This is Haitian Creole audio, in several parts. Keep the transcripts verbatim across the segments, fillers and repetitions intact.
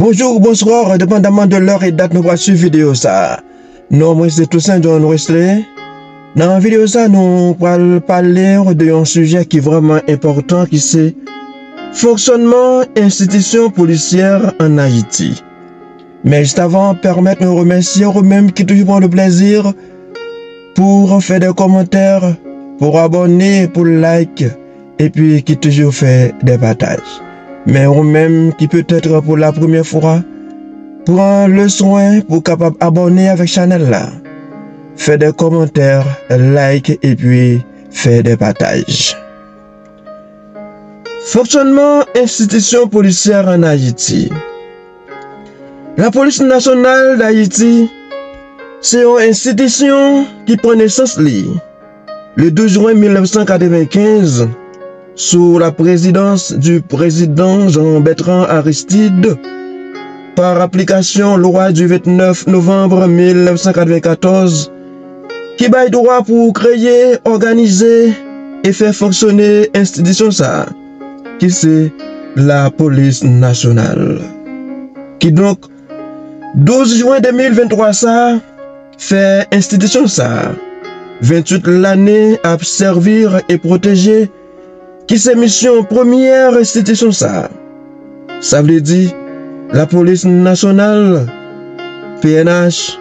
Bonjou, bonswa, depandamman de lè e dat nou pral swiv videyo sa a. Non, mwen se Toussaint John Wesley. Nan videyo sa a, nou pral pale de yon sijè ki vrèman enpòtan, ki se fonksyònman enstitisyon polisyè ann Ayiti. Men jis avan, pèmèt nou remèsye ou menm ki toujou pran le plèzi pou fè de kòmantè, pou abòne, pou like, epi ki toujou fè de pataj. Men ou menm ki petèt pou la premyè fwa, pran le swen pou kapab abòne avèk chanèl la, fè de kòmantè, like, epi fè de pataj. Fonksyònman enstitisyon polisyè ann Ayiti. Lapolis Nasyonal d Ayiti se yon enstitisyon ki pran nesans li le douz jen mil nèf san katrevenkenz sou la prezidans di prezidan Jean Bertrand Aristide, pa aplikasyon lwa di vennèf novanm mil nèf san katrevenkatòz, ki bay dwa pou kreye, òganize e fè fonksyone enstitisyon sa a, ki se Lapolis Nasyonal. Kidonk, douz jen de mil venntwa sa a fè enstitisyon sa a venntuit lane ap sèvi e pwoteje, ki se misyon premyè enstitisyon sa a. Sa vle di, Lapolis Nasyonal, P N H,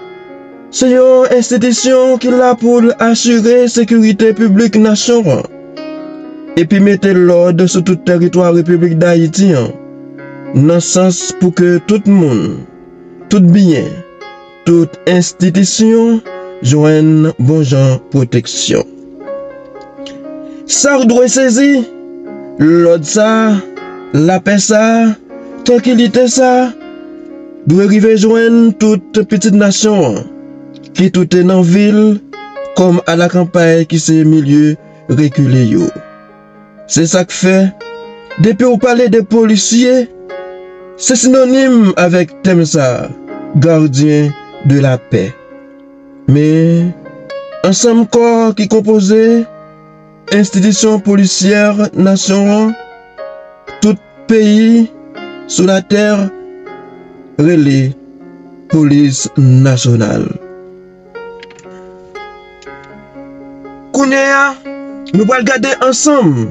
se yon enstitisyon ki la pou l asire sekirite piblik nasyon an epi mete lòd sou tout tèritwa Repiblik d Ayiti an, nan sans pou ke tout moun, tout byen, tout enstitisyon jwenn bon jan pwoteksyon. Sa w dwe sezi, lòd sa a, lapè sa a, trankilite sa a, dwe rive jwenn tout pitit nasyon an, kit ou te nan vil kòm alakanpay ki se milye rekile yo. Se sa k fè, depi w pale de polisye, se sinonim avèk tèm sa a, gardien de la paix. Men, ansanm kò ki konpoze enstitisyon polisyè nasyon an, tout peyi sou latè rele Polis Nasyonal. Kounye a, nou pral gade ansanm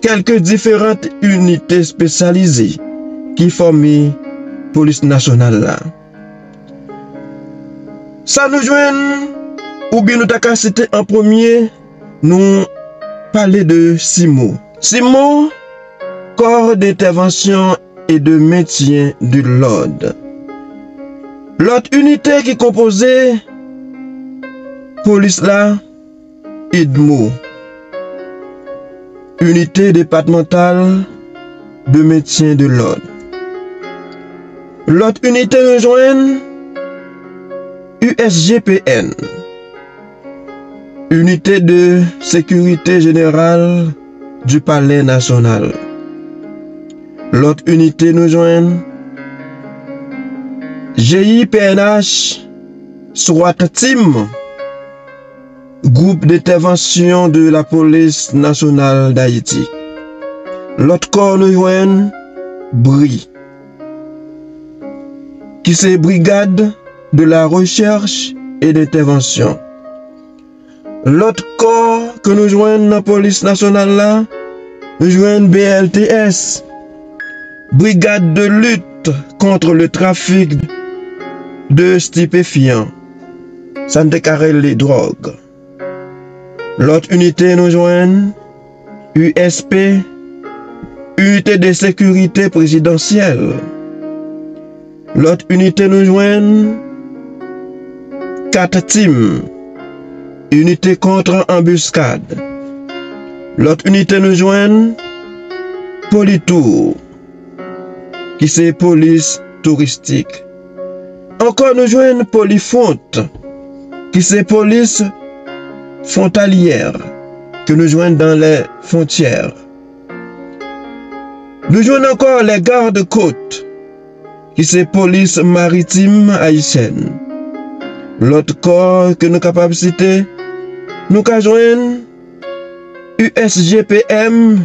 kèlke diferan inite espesyalize ki fòme Polis Nasyonal la. Sa nou jwenn, oubyen nou ta ka site an premye, nou pale de CIMO. CIMO, Corps d'Intervention et de Maintien de l'Ordre. Lòt inite ki konpoze polis la, UDMO, Unité Départementale de Maintien de l'Ordre. Lòt inite nou jwenn, U S G P N, Unité de Sécurité Générale du Palais National. Lòt inite nou jwenn, G I P N H, SWAT Team, Groupe d'Intervention de la Police Nationale d'Haïti. Lòt kò nou jwenn, BRI, ki se Brigade de la Recherche et d'Intervention. Lòt kò ke nou jwenn nan polis nasyonal la, nou jwenn B L T S, Brigade de Lutte contre le Trafic de Stupéfiants. Sa n te ka rele dwòg. Lòt inite nou jwenn, U S P, Unité de Sécurité Présidentielle. Lòt inite nou jwenn, kat Team, Unité contre embuscade. Lòt inite nou jwenn, Politour, ki se polis touristik. Ankò nou jwenn Polifront, ki se polis fwontalyè ke nou jwenn dans les frontières. Nou jwenn ankò les gardes-côtes, ki se polis maritim ayisyèn. Lòt kò ke nou kapab site, nou ka jwenn U S G P M,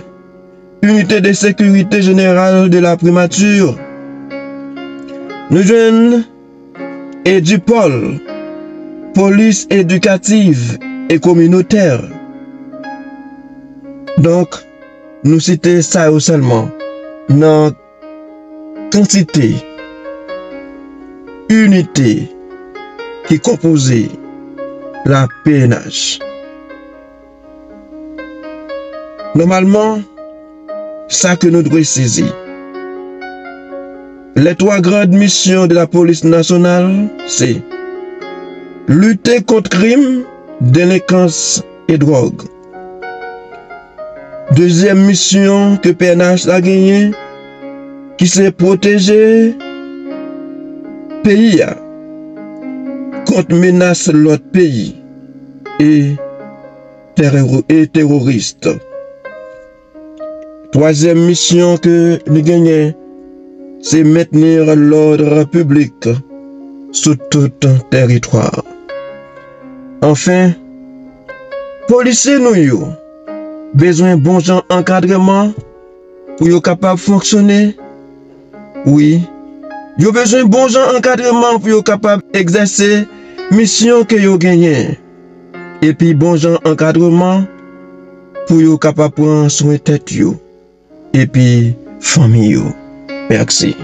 Unité de Sécurité Générale de la Primature. Nou jwenn Edupol, Polis Edikativ e Kominotè. Donk, nou site sa yo sèlman nan kantite inite ki konpoze la P N H. Nòmalman, sa ke nou dwe sezi. Les trois grandes missions de la police nationale, se lite kont krim, delenkans e dwòg. Dezyèm misyon ke P N H la genyen, ki se pwoteje peyi a kont menas lòt peyi e terero-, e teworis. Twazyèm misyon ke li genyen, se maintenir l'ordre public sou tout teritwa. Anfen, polisye nou yo bezwen bon jan ankadreman pou yo kapab fonksyone. Wi, yo bezwen bon jan ankadreman pou yo kapab egzèse misyon ke yo genyen. Epi bon jan ankadreman pou yo kapab pran swen tèt yo epi fanmi yo. Mèsi.